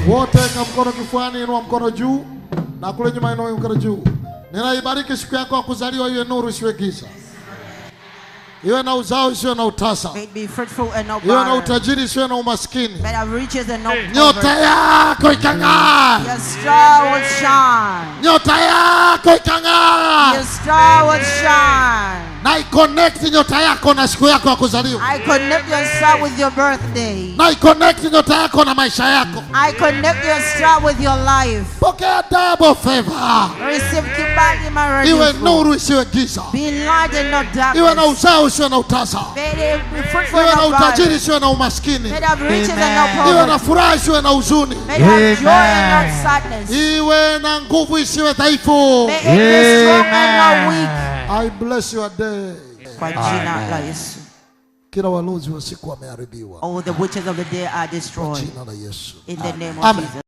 Wote weka mkono kifuani, inua mkono juu, na kule nyuma inua mkono juu. Ninaibariki siku yako ya kuzaliwa, iwe nuru isiwe giza, iwe na uzao isiwe na utasa, May it be fruitful and not iwe na barren. Utajiri isiwe na umaskini. May have riches and not Nyota poverty. Yako ikang'aa, Your star will shine. Nyota yako ikang'aa. Your star will shine. Na iconnect nyota yako na siku yako ya kuzaliwa, I connect your star with your birthday. Na iconnect nyota yako na maisha yako. I connect your star with your life. Pokea double favor, Receive kibali iwe maradufu. Nuru isiwe giza, Be light and not iwe na darkness. uzao isiwe na utasa, May it be fruitful iwe and na not utajiri barren. isiwe na umaskini, May it have riches and not iwe na poverty. Furaha isiwe na huzuni, May it have joy and not sadness. Iwe na nguvu isiwe dhaifu. May it be strong and not weak. I bless your day. Kwa jina la Yesu. Kila walozi wa siku wameharibiwa All the witches of the day are kwa destroyed. Jina la Yesu. In the name of Amen. Jesus.